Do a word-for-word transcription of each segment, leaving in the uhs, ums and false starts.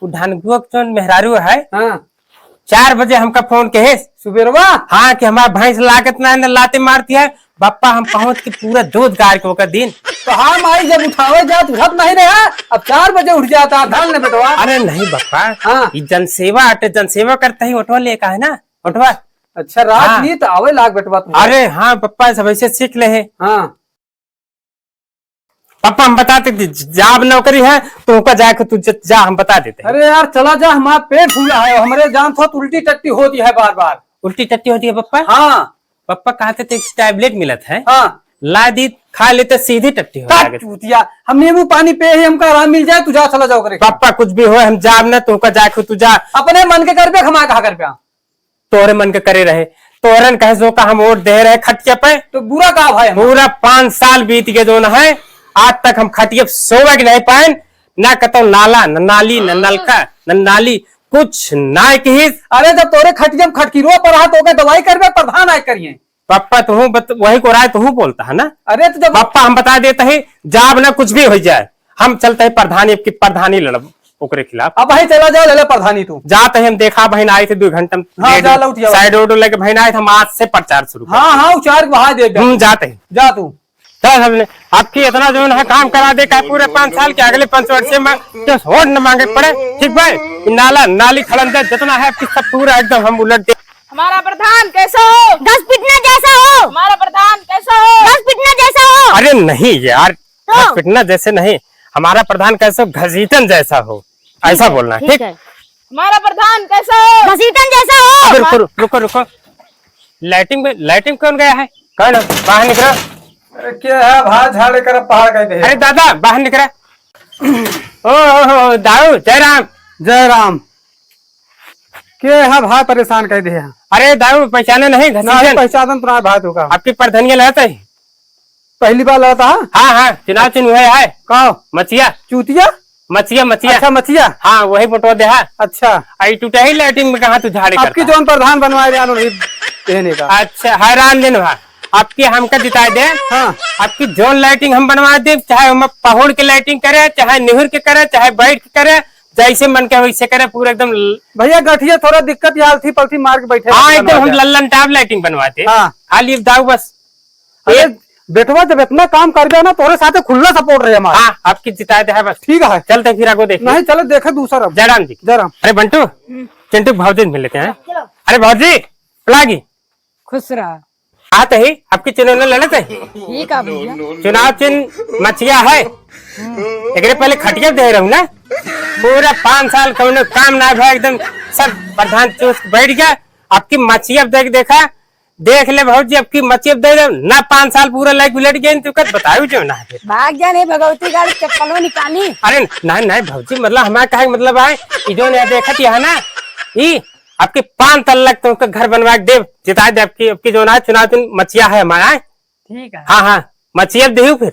उ धनगुआ के जौन मेहरारू है, हाँ। चार बजे हमका फोन कहे। सुबेरवा? हाँ, कि हमार भैंस लागत ना है, ना लाते मारती है। बप्पा, हम पहुँच के पूरा दूध गार के ओकर दिन। तो हाँ माई, जब उठावे जात उठत नहीं रहा, अब चार बजे उठ जाता, धान ने बेटवा। अरे नहीं बप्पा, हाँ। ई जनसेवा अटे, जनसेवा करता ही ओटवा लेका है ना, ओटवा। अच्छा, रात हाँ। नीत आवे लाग बेटवा तू। अरे हाँ बप्पा, सब ऐसे सीख ले है। हाँ। पापा, हम बता देते, ज-, जाब नौकरी है, तो ओका जाके तू ज-, जा, हम बता देते हैं। अरे यार, चला जा, हमारा पेट फूला है, हमरे जान थोत उल्टी टट्टी होती है बार बार। उल्टी टट्टी होती है पप्पा? हाँ। पप्पा कहते थे, एक टैबलेट मिलत है, हाँ। ला दी, खा लेते, सीधी टट्टी हो का जाएगी। चूतिया, हम नींबू पानी पे ही हमका आराम मिल जाए, तू जा, चला जाओ करे। पप्पा, कुछ भी हो, हम जाब ना, तू ओका जाके तू जा। अपने मन के करबे, हमारे कहा करबे। तोहरे मन के करे रहे, तोहरन कहे सो का हम वोट दे रहे खटिया पे। तो बुरा का भाई हम? पूरा पाँच साल बीत गए जौन है, आज तक हम खटिया पे सोवे के नहीं पाएन, ना कतौ नाला, न नाली, न नलका, न नाली, कुछ ना किहिस। अरे जब तोरे खटिया में खटकिरुआ पर रहा तो ओके दवाई करबे, प्रधान आए करिए। पप्पा तू बत-, वही को राय तू बोलता है ना? अरे तो जब पप्पा हम बता देते हैं, जाब ना कुछ भी हो जाए, हम चलते हैं प्रधानी, अब की प्रधानी लड़ब ओकरे खिलाफ। अब भाई चला जाओ, ले ले प्रधानी तू। जात है हम देखा बहिन आए थे दो घंटा में हाँ, रेड जा लौट आओ। साइड रोड लेके बहिन आए थे, हम आज से प्रचार शुरू कर हाँ, हाँ, उचार के बहा दे दे। हम जाते हैं। जा तू। चल हमने आपकी इतना जो है काम करा दे का पूरे पाँच साल के अगले पाँच वर्ष में तो वोट न मांगे पड़े, ठीक भाई? नाला नाली खड़न दे जितना है आपकी सब पूरा एकदम हम उलट दे। हमारा प्रधान कैसा हो? घसीटना जैसा हो। हमारा प्रधान कैसा हो? घसीटना जैसा हो। अरे नहीं यार, तो? घसीटना जैसे नहीं, हमारा प्रधान कैसा हो? घसीटन जैसा हो, ऐसा बोलना है, ठीक? ठीक है। हमारा प्रधान कैसा हो? घसीटन जैसा हो। अबे रुको, रुको, रुको, रुको। लाइटिंग में, लाइटिंग कौन गया है? कौन है? बाहर निकला। अरे, के है भाई, झाड़े कर पहाड़ कह दे। अरे दादा, बाहर निकला। ओ, ओ, ओ, दाऊ, जय राम। जय राम। के है भाई, परेशान कह दे। अरे दाऊ, पहचाने नहीं, नहीं, घसीटन। पहचानन तो ना भाई तू का। आपकी प्रधानिया लड़त है। पहली बार लड़त हा? हाँ, हाँ, चुनाव चिन्ह है, है। का? मचिया। चूतिया? मचिया, मचिया। अच्छा, मचिया। हाँ, वही बटवा दे हा। अच्छा। आई टूटा ही लैट्रिन में कहाँ तू झाड़े आपकी करता? जौन प्रधान बनवाए रहे, आलो नहीं देने का। अच्छा, हैरान दिन भा। आपकी हमका जिताए दे। हाँ। आपकी जौन लैट्रिन हम बनवा दे, चाहे हम पहुड़ के लैट्रिन करे, चाहे निहुर के करे, चाहे बैठ के करे, जैसे मन के वैसे करे, पूरा एकदम ल- भैया, गठिया थोड़ा दिक्कत, ये आलथी पलथी मार के बैठे हाँ, रहते हैं एकदम हम हमारे। लल्लन टाप लैट्रिन बनवा दे। हाँ। खाली दाऊ बस अरे, एक बेटवा, जब इतना काम कर गया ना, तोरे साथे खुल्ला सपोर्ट रहे हमारा। हाँ, आपकी जिताए दे है बस। ठीक है। चलते हैं फिर आगो देखिए। नहीं, चलो देखे दूसरा अब। जयराम जी। जयराम। अरे बंटू, हम्म। चिंटू भौजी से मिल लेते हैं। चलो। अरे भौजी, पलागी। खुश रहा। आते ही आपकी चुनाव लड़ते हैं। ठीक है भैया। चुनाव चिन्ह मचिया है। हम्म। एकरे पहले खटिया दे रहू ना। पूरा पाँच साल कौनो काम ना भा, एकदम सब प्रधान चूस के बैठ गया। आपकी मचिया देख देखा, देख ले भौजी, अब की मचियब दे दे ना, पाँच साल पूरा लाइक उलट गए, तू कत बताऊ जो ना है। भाग जा, नहीं भगवती गाड़ी चप्पलो निकाली। अरे नहीं, नहीं भौजी, मतलब हमारा कहे के मतलब आए, ई जो नहीं देखत यहाँ ना, ई आपके पाँच तल्लक तुमके घर बनवा के देब, जिता दे, अब की, अब की जो ना चुनाव तुम मचिया है हमारा, आए? ठीक है। हाँ, हाँ, मचियब देहू फिर।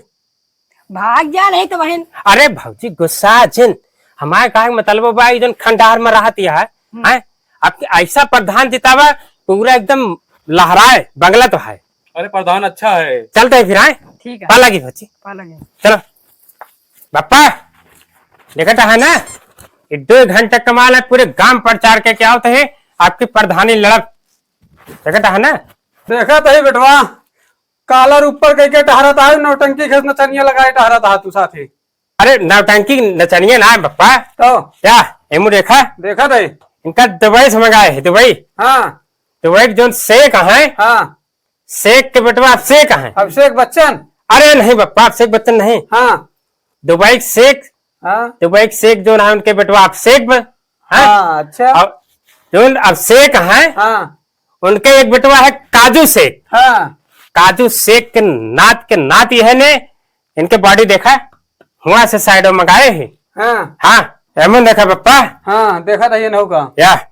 भाग जा, नहीं तो बहन। अरे भौजी, गुस्सा जिन, हमारे कहे के मतलब बा, ई जौन खंडहर में रहत है, हम्म। हैं? अब ऐसा प्रधान जितावा, पूरा एकदम लहराए, बंगला तो है। अरे प्रधान अच्छा है। चलते हैं फिर, हैं? ठीक है। पा लगी भौजी। पा लगी। चलो। बप्पा, देखत है ना, ये दो घंटा कमाल है, पूरे गांव प्रचार के क्या होते हैं, आपकी प्रधानी लड़त। देखत है ना? देखत है बेटवा, कालर ऊपर कह के टहरत है, नौटंकी खेस नचनिया लगाए टहरत है तू साथे। अरे नौटंकी नचनिया ना है बप्पा। तो? क्या? एमू देखा? देखा दे। इनका दुबई से मंगाए है, दुबई। हाँ। दुबई के जौन शेख है, हाँ। शेख के बेटवा अभिषेक है। अभिषेक बच्चन? अरे नहीं बप्पा, अभिषेक बच्चन नहीं। हाँ। दुबई के शेख, हाँ। दुबई के शेख जौन है उनके बेटवा अभिषेक ब-, हैं? हाँ, अच्छा। और जौन अभिषेक है, हाँ। उनके एक बेटवा है काजू शेख। हाँ। काजू शेख के नात के नात ये है ने, इनके बॉडी देखा, हुआ से साइडो मंगाए है। हाँ। हाँ, एमन देखा बप्पा। हाँ, देखा था ये नौका। या,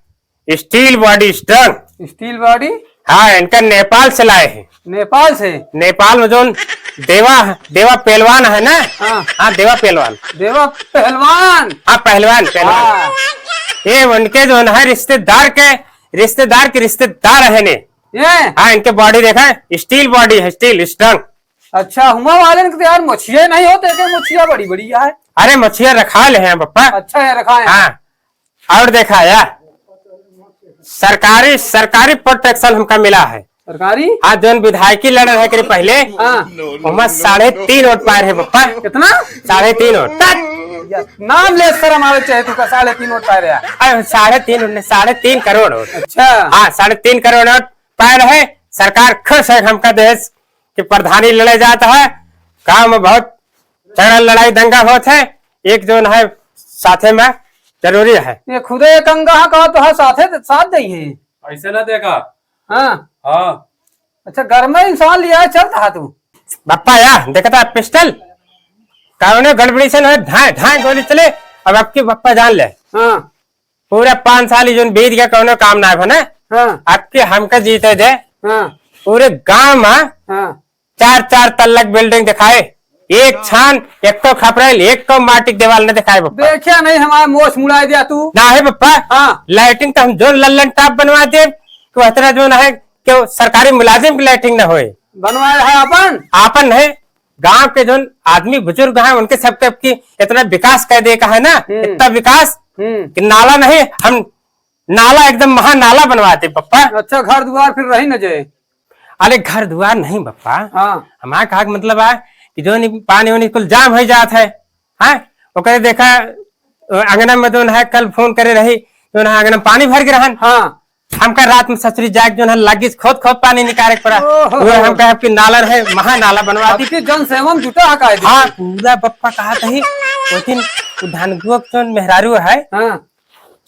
स्टील बॉडी स्ट्रॉन्ग। स्टील बॉडी? हाँ, इनका नेपाल से लाए हैं। नेपाल से? नेपाल में जौन देवा, देवा पहलवान है ना? हाँ। हाँ, देवा पहलवान। देवा पहलवान? हाँ, पहलवान, पहलवान। हाँ। ये उनके जौन है रिश्तेदार के, रिश्तेदार के रिश्तेदार है ने। ये? हाँ, इनके बॉडी देखा है, स्टील बॉडी है, स्टील, स्ट्रॉन्ग। अच्छा, हुआ वाले ने तो यार मछिया नहीं होते, के मछिया बड़ी बड़ी है। अरे मछिया रखा ले हैं बप्पा। अच्छा है, रखा है। हाँ, और देखा या, सरकारी, सरकारी protection हमका मिला है। सरकारी? हाँ, जौन विधायकी लड़ल है एकरे पहिले, हाँ। ओमा साढ़े तीन वोट पाए रहे बप्पा। कितना? साढ़े तीन वोट। तक। नाम ले शर्म आवे चाहे तू का, साढ़े तीन वोट पाए रहे। अरे, साढ़े तीन वोट नहीं, साढ़े तीन करोड़ वोट। अच्छा। हाँ, साढ़े तीन करोड़ वोट पाए रहे। सरकार खुश है हमका देश कि प्रधानी लड़े जात है। गाँव में बहुत झगड़ा, लड़ाई, दंगा होत है। एक जौन है साथे में जरूरी है। ये खुदे एक अंगा है, कहा तो है साथे, साथ दई है। ऐसे ना देखा। हाँ। हाँ। अच्छा, घर में इंसान लिया है, चलता है तू। बप्पा या, देखता है पिस्टल, कौनो गड़बड़ी से ना, ढाई, ढाई गोली चले। अब आपके बप्पा जान ले। हाँ। पूरा पाँच साल ही जोन बीत गया, कौनो काम ना बना। हाँ। आपके हमका जीते दे। हाँ। पूरे गांव में हाँ। चार, चार तल्लक building दिखाए, एक छान, एक तो खपरेल, एक तो माटी के दीवार न दिखाए बप्पा। देखिया नहीं, हमारा मोछ मुड़ाए दिया तू। ना है बप्पा। हाँ। Latrine तो हम जोन लल्लन टाप बनवा दे, तो इतना जोन है कि सरकारी मुलाजिम की latrine न होए। बनवाए है अपन? आपन है। गांव के जोन आदमी बुजुर्ग हैं, उनके सबके अब की इतना विकास कर दे का है ना, हम्म। इतना विकास हम्म। कि नाला नहीं, हम नाला एकदम महानाला बनवा दे बप्पा। अच्छा, घर दुआर फिर रही न जाए। अरे, घर दुआर नहीं बप्पा। हाँ। हमारा कहा के मतलब है कि जोन पानी वानी कुल जाम हो जात है, हाँ? ओकरे देखा, अ, अंगना में जोन है, कल फोन करे रही, जोन है, अंगना में पानी भर के रहन। हाँ। हमका रात में ससुरी जाके जोन है, लगी खोद खोद पानी निकाले के पड़ा। ओहो। वो हम कहे कि नाला रहे, महानाला बनवा दी। आपके जन सेवा में जुटा है कायदे? हाँ, पूरा बप्पा कहा था ही। वो दिन वो धनगुआ के जोन मेहरारू है, हाँ।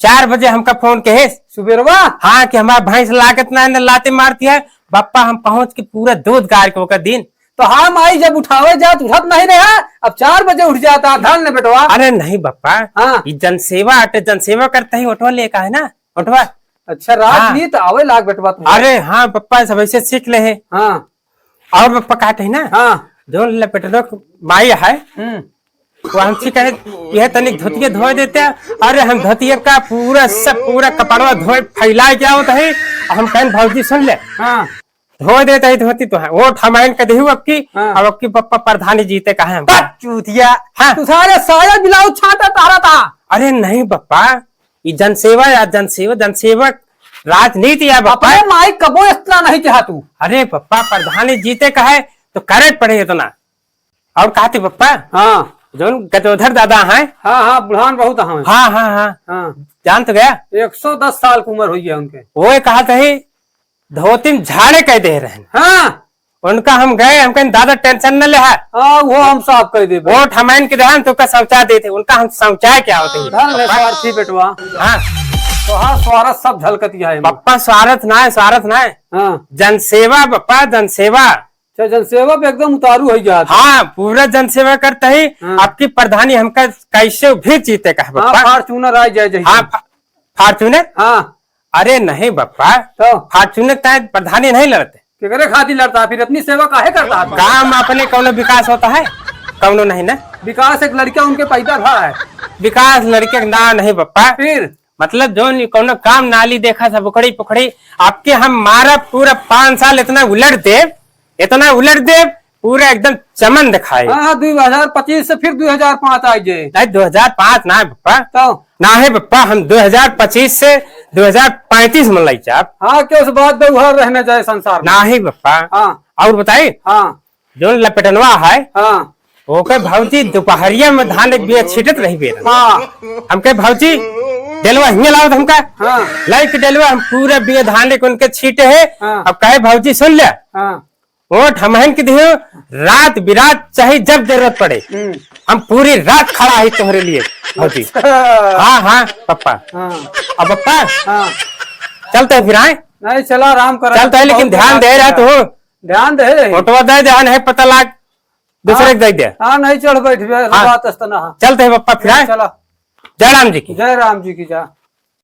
चार बजे हमका फोन कहे। सुबेरवा? हाँ, कि हमारा भैंस लागत ना है, न लाते मारती है। बप्पा, हम पहुँच के पूरा दूध गार के ओकर दिन। तो हम आई जब उठावे जात, उठत नहीं रहा, अब चार बजे उठ जाता, धन ने बेटवा। अरे नहीं बप्पा, हाँ। ये जनसेवा अटे, जनसेवा करते ही ओटवा लेका है ना, ओटवा। अच्छा, राजनीति हाँ। आवे लाग बेटवा तुम। अरे हाँ बप्पा, सब ऐसे सीख ले है। हाँ। और बप्पा कहते हैं ना, हाँ। जोन लपेटनो के माई है, हम्म। वो हमसे कहे, "यह तनिक धोतिया धोए देते।" अरे हम धोतिया का पूरा सब, पूरा कपड़वा धोए फैला के आवत है। हम कहन, "भौजी सुन ले।" हाँ। धोए देते ही धोती तो है। वोट हमाइन के देहू अब की, हाँ। अब अब की बप्पा प्रधानी जीते कहे हम। बक चूतिया। हाँ। तू सारे साया ब्लाउज छाटा तारा था। अरे नहीं बप्पा, ये जनसेवा या जनसेवा, जनसेवक राजनीति या बप्पा। अपने माई कबो इतना नहीं कहा तू। अरे बप्पा, प्रधानी जीते कहे तो करे पड़े इतना। और कहते बप्पा, हाँ। जोन गजोधर दादा हैं। हाँ, हाँ, बुढ़ान बहुत हैं। हाँ, हाँ, हाँ। हाँ। जान तो गया। एक सौ दस साल की उम्र हुई है उनके। वो कहा था ही, धोती में झाड़े कह दे रहे हैं। हाँ। उनका हम गए, हम कहें, "दादा tension न ले है।" हाँ, वो हम साफ कह देबे। वोट हम इनके देहन तो का शौचालय देते, उनका हम शौचालय क्या होते हैं? धन है स्वार्थी बेटवा। हाँ। तो हाँ, स्वार्थ सब झलकती है। बप्पा स्वार्थ ना है, स्वार्थ ना है। हाँ। जनसेवा बप्पा, जनसेवा। अच्छा, जनसेवा पे एकदम उतारू है जात। हाँ, पूरा जनसेवा करते ही हाँ। आपकी प्रधानी हमका कैसे भी जीते कहा हाँ, बप्पा। Fortuner आ जाए जैसे। हाँ, फा-, Fortuner? हाँ। अरे नहीं बप्पा, तो? Fortuner तय प्रधानी नहीं लड़ते। केकरे खातिर लड़ता है फिर? अपनी सेवा काहे करता है? गांव में अपने कौनो विकास होता है? कौनो नहीं ना। विकास एक लड़का उनके पैदा भा है। विकास लड़के के नाम नहीं बप्पा। फिर? मतलब जो नहीं, कौनो काम नाली देखा सब उखड़ी पुखड़ी, आपके हम मारा पूरा पाँच साल इतना उलट दे, इतना उलट दे, पूरा एकदम चमन दिखाए। हाँ, हाँ, दो हजार पच्चीस से फिर दो हजार पाँच आ जाए। नहीं, दो हजार पाँच ना है बप्पा। तो? ना है बप्पा, हम दो हजार पच्चीस से दो हजार पैंतीस में लाई जाब। हाँ, के उस बात पे उहर रहने जाए संसार में। ना है बप्पा। हाँ। और बताई? हाँ। जोन लपेटनवा है, हाँ। ओके भौजी दोपहरिया में धान एक बिया छीटत रही बेर। हाँ। हमके भौजी डेलवा हियां लावत हमका। हाँ। लाई के डेलवा हम पूरा बिया धान एक उनके छीटे है। हाँ। अब कहे भौजी सुन ले। हाँ। वोट हमहन के दियो, रात बिरात चाहे जब जरूरत पड़े, हम्म। हम पूरी रात खड़ा है तोहरे लिए, भौजी। अच्छा। हाँ, हाँ, पप्पा। हाँ। अब पप्पा, हाँ। चलते हैं फिर, आए? नहीं, चला, आराम करा। चलते हैं, लेकिन बहुत ध्यान दे रहा तू। ध्यान दे। फोटो दे दे, हाँ, नहीं पता लाग, दूसरे हाँ। के दे दे। हाँ, नहीं चढ़ बैठ बे, हाँ। बात अस्त ना। चलते हैं पप्पा फिर, आए? चला। जय राम जी की। जय राम जी की, जा।